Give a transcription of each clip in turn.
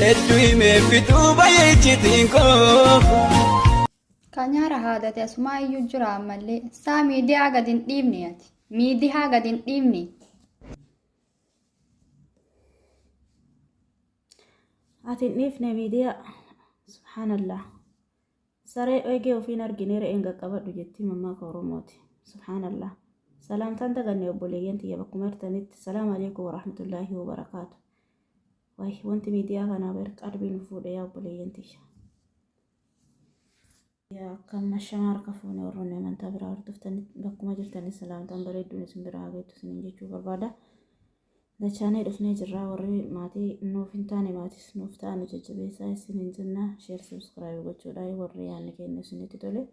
Hedduu himee fixuu baay'ee icciitiin koo. Ka nyaara haadate asumaa iyyuu jira ammallee. Saa miidiyaa gad hin dhiifne ati. Miidiyaa gad hin dhiifne. Ati hin dhiifne miidiyaa. Subhaanallah. Saree eegee ofiin argine re'een qaqqabadhu jetti mammaaka Oromooti. Subhaanallah. Salaamtaan daganne obboleeyyan tiyya bakkuma jirtanitti. Salaamu alaikum warahmatullaahi wabarakaatu. Waay wanti miidiyaa kanaa bar qalbii nu fuudhe yaa obboleeyyan tiyya. Yaa akkam ashamaa harka fuune warroonni amantaa biraa hordoftan bakkuma jirtanii salaamtaan bareedduun isin biraa haa geettu isiniin jechuu barbaada. Dachaanee dhufnee jirra warri maatii nuuf hin taane maatis nuuf ta'a nu jajjabeessaa isiniin jenna sheer subscribe gochuudha warri yaadni keenya isinitti tole.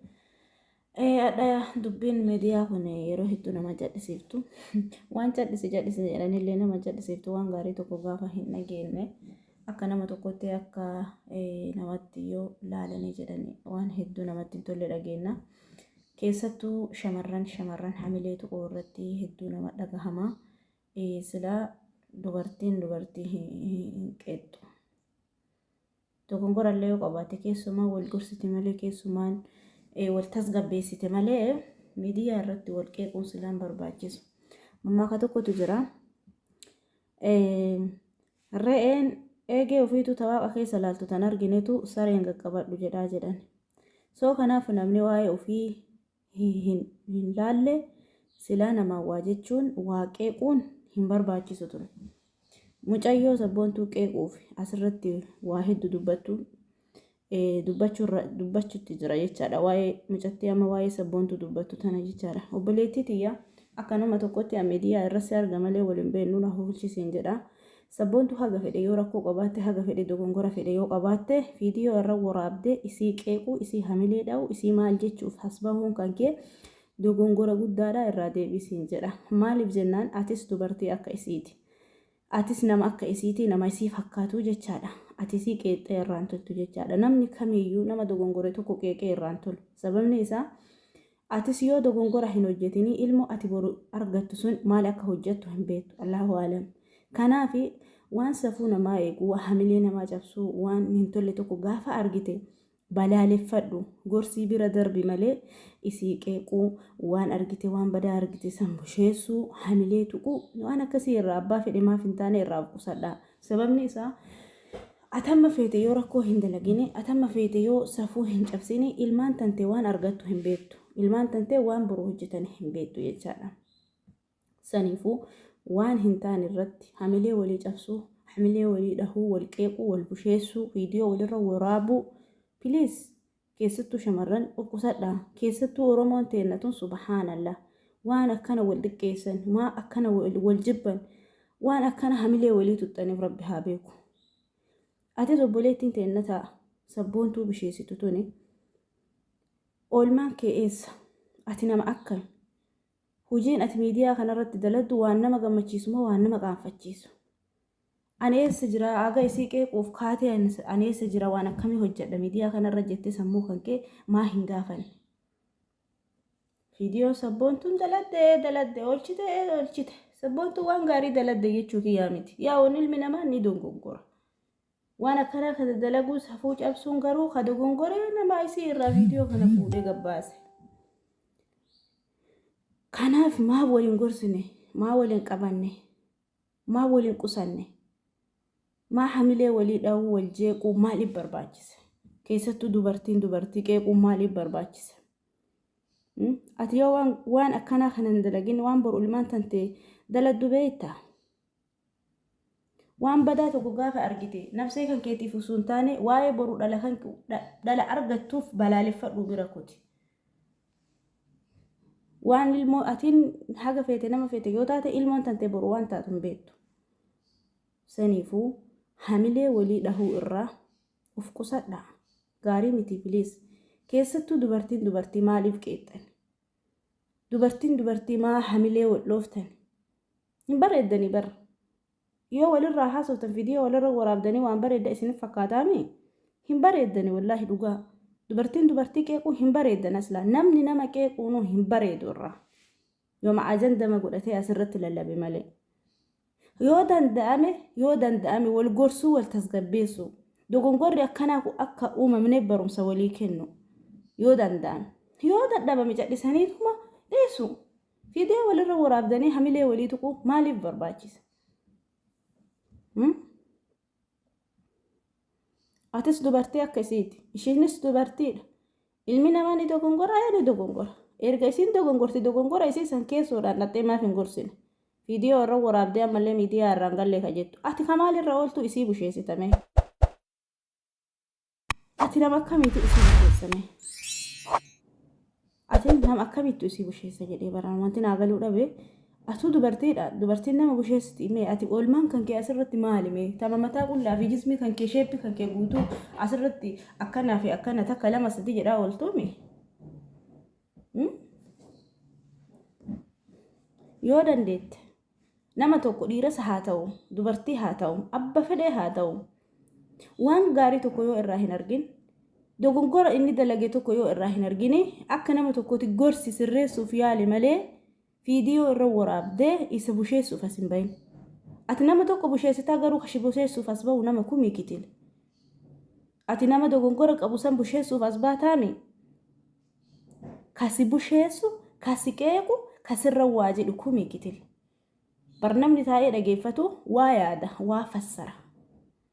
Hadha dubbiin miidiyaa kun yeroo hedduu nama cadhisiiftu. Waan cadhisi cadhisi jedhanillee nama cadhisiiftu waan gaarii tokko gaafa hin dhageenye akka nama tokkotti akka namatti yoo laalanii jedhan waan hedduu namatti hin tolle dhageenna. Keessattuu shamarran shamarran hamilee tuquu irratti hedduu nama dhagahama. Silaa dubartiin dubartii hin qeexxu. Dogongora illee yoo qabaate keessumaa wal gorsite malee keessumaan wal tasgabbeessite malee miidiyaa irratti wal qeequun silaan barbaachisu. Mammaaka tokkotu jira. Re'een eegee ofiitu tawaaqa keessa laaltu tan arginetu sareen qaqqabadhu jedhaa jedhan. Soo kanaaf namni waa'ee ofii hin laalle silaa namaan waa jechuun waa qeequun hin barbaachisu ture. Mucayyoo sabboontuu qeequuf asirratti waa hedduu dubbattu dubbachuutti jira jechaadha. Waa'ee mucattii amma waa'ee sabboontuu dubbattu tana jechaadha. Obboleettii tiyya akka nama tokkotti miidiyaa irratti arga malee waliin beeknu na hofilchisiin jedha. Sabboontu haga fedhe yoo rakkoo qabaatte haga fedhe dogongora fedhe yoo qabaatte viidiyoo irra waraabde isii qeequu isii hamilee dha'u isii maal jechuuf has bahuun kan kee dogongora guddaadha irraa deebisiin jedha. Maaliif jennaan atis dubartii akka isiiti. Atis nama akka isiiti nama isii fakkaatu jechaadha. Ati isii qeexxee irraan toltu jechaadha. Namni kamiyyuu nama dogongore tokko qeeqee irraan tolu. Sababni isaa Atis yoo dogongora hin hojjetini ilmo ati boru argattu sun maal akka hojjettu hin beektu. Allahu aalam. Kanaafi waan safuu namaa eegu, waan hamilee namaa cabsuu, waan hin tolle tokko gaafa argite balaaleffadhu. Gorsii bira darbi malee isii qeequu, waan argite waan badaa argite san busheessuu, hamilee tuquu waan akkasii irraa abbaa fedhe maaf hin taane irraa of qusadhaa. Sababni isaa Ati amma feete yoo rakkoo hin dalagini, ati amma feete yoo safuu hin cabsini, ilmaan tantee waan argattu hin beektu. Ilmaan tantee waan boru hojjetan hin beektu jechaadha. Saniifuu waan hin taane irratti hamilee walii cabsuu, hamilee walii dhahuu, wal qeequu, wal busheessuu, viidiyoo walirra waraabuu. Please keessattuu shamarran of qusadhaa. Keessattuu Oromoon teenna tun subhaanallah. Waan akkana wal xiqqeessan, waan akkana wal jibban, waan akkana hamilee walii tuxxaniif rabbi haa beeku. Atis obboleettiin teenna ta'a sabboontuu bisheessitu tuni. Oolmaan kee eessa? Ati nama akkami? Hojiin ati miidiyaa kanarratti daladdu waan nama gammachiisu moo waan nama qaanfachiisu? Ani eessa jira aga isii qeequuf kaatee ani eessa jira waan akkamii hojjedha miidiyaa kanarra jettee sammuu kan kee maa hin gaafanne? Viidiyoo sabboontuun daladde daladde oolchite oolchite sabboontuun waan gaarii daladde jechuu kiyyaa miti. Yaa waan ilmi namaa ni dogongora. Waan akkanaa kana dalaguu safuu cabsuun garuu ka dogongoree namaa isii irraa viidiyoo kana fuudhee gabbaase. Kanaaf maa waliin gorsine maa waliin qabanne Maa wal hin qusanne? Maa hamilee walii dhahuu, wal jeequu maaliif barbaachise? Keessattuu dubartiin dubartii qeequun maaliif barbaachise? Ati yoo waan, waan akkanaa kana hin dalagin waan boru ilmaan tantee daladdu beektaa? Waan badaa tokko gaafa argite nafsee kan keetiif osoo hin taane waa'ee boru dhala kan dhala argattuuf balaaleffadhuu bira kuti. Waan ilmoo atiin haga feete nama feete yoo taate ilmoon tantee boru waan taatu hin beektu. Saniifuu hamilee walii dhahuu irraa of qusadhaa. Gaarii miti please. Keessattuu dubartiin dubartii maaliif qeexxan? Dubartiin dubartii maa hamilee wal dhooftan? Hin bareeddanii bara. Yoo walirraa haasoftan viidiyoo walirra waraabdanii waan bareedda isinif fakkaataami? Hin bareeddani wallaahi dhugaa. Dubartiin dubartii qeequu hin bareeddan aslaa. Namni nama qeequunuu hin bareedu irraa. Yooma ajandama godhatee asirratti lallabe malee. Yoo danda'ame yoo danda'ame wal gorsuu wal tasgabbeessuu. Dogongorri akkanaa kun akka uumamne barumsa walii kennu yoo danda'an. Yoo dadhabame cadhisaniituma dhiisu. Fidee walirra waraabdanii hamilee walii tuquu maaliif barbaachisa? Atis dubartii akka isiiti. Ishiinis dubartiidha. Ilmi namaa ni dogongora, ee ni dogongora. Erga isiin dogongorti dogongora isii san keessoodhaan dhaqxee maaf hin gorsine? Viidiyoo irra waraabdee ammallee miidiyaa irraan gallee ka jettu. Ati ka maalirra ooltu isii busheessita mee? Ati nama akkamiitu isii busheessa mee? Ati nama akkamiittu isii busheessa jedhee baraan wanti naa galuu dhabe. Atuu dubartiidha. Dubartiin nama busheessiti mee ati oolmaan kan kee asirratti maali mee? Tama mataa qullaa fi jismii kan kee sheeppi kan kee guutuu asirratti akkanaa fi akkana takka lama sadi jedhaa ooltuu mee? Yoo dandeette nama tokko dhiiras haa ta'u dubartii haa ta'u abba fedhee haa ta'u waan gaarii tokko yoo irraa hin argin dogongora inni dalage tokko yoo irraa hin argine akka nama tokkooti gorsi sirreessuuf yaali malee viidiyoo irra waraabdee isa busheessuuf as hin bahin. Ati nama tokko busheessitaa garuu kashi busheessuuf as bahu nama kumii kitile. Ati nama dogongora qabu san busheessuuf as baataami? Kasi busheessu, kasi qeequ, kasirra waa jedhu kumii kitil. Bar namni taa'ee dhageeffatu waa yaada, waa fassara.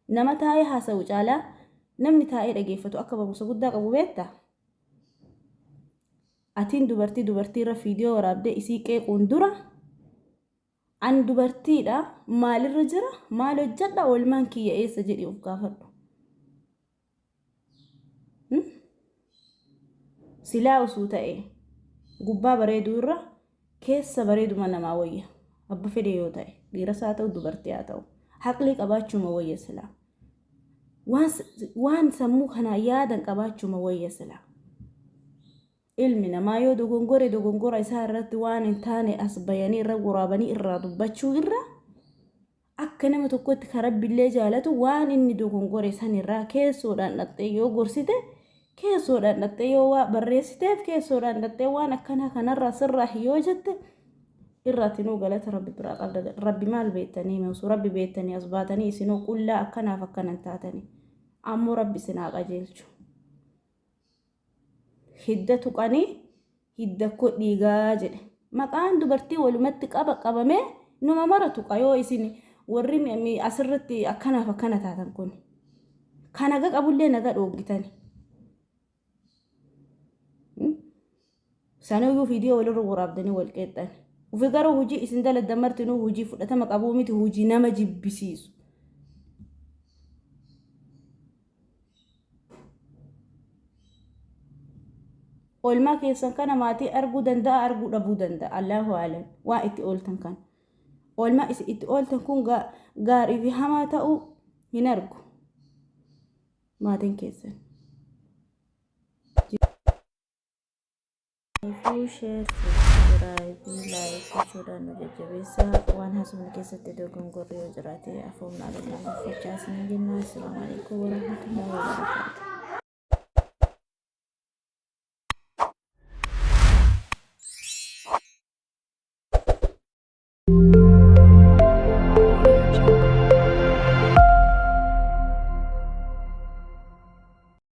Nama taa'ee haasa'u caalaa namni taa'ee dhageeffatu akka barumsa guddaa qabu beektaa? Atiin dubartii dubartii irra fiidiyoo waraabdee isii qeequun dura an dubartiidha maalirra jira maal hojjedha oolmaan kiyya eessa jedhi of gaafadhu. Silaa osuu ta'e gubbaa bareeduu irra keessa bareeduma namaa wayya. Abba fedhe yoo ta'e dhiiras haa ta'u dubartii haa ta'u haqlii qabaachuuma wayya silaa. Waan sammuu kanaa yaadan qabaachuuma wayya silaa. Ilmi namaa yoo dogongore dogongora isaa irratti waan hin taane as bayanii irra waraabanii irraa dubbachuu irra akka nama tokkotti kan Rabbillee jaalatu waan inni dogongore san irraa keessoodhaan dhaqxee yoo gorsite keessoodhaan dhaqxee yoo waa barreessiteef keessoodhaan dhaqxee waan akkanaa kanarraa sirraa yoo jette irraatinuu galata Rabbi biraa qabda. Rabbi maal beektanii osoo Rabbi beektanii as baatanii isinoo qullaa akkanaaf akkanan taatanii ammoo Rabbi isin haa qajeelchu. Hidda tuqanii hidda koo dhiigaa jedhe. Maqaan dubartii walumatti qaba qabamee numa mara tuqa yoo isin warri asirratti akkanaaf akkana taatan kun. Kan naga qabullee naga dhoogitani. Sanuyyuu viidiyoo walirra waraabdanii wal qeexxan. Ufi garuu hojii isin daladdan martinuu hojii fudhatama qabuu miti hojii nama jibbisiisu. Oolmaa keessan kana maatii arguu danda'a arguu dhabuu danda'a. Allahu aalam waan itti ooltan kana. Oolmaa isin itti ooltan kun gaarii fi hamaa ta'uu hin argu. Maatiin keessan. Kanaafuu share, subscribe, like gochuudhaan nu jajjabeessaa. Waan haasofnu keessatti dogongorri yoo jiraate afoomna alummaa nuuf facaa isin jenna. Assalaamu alaikum warahmatullahi wabarakatuh.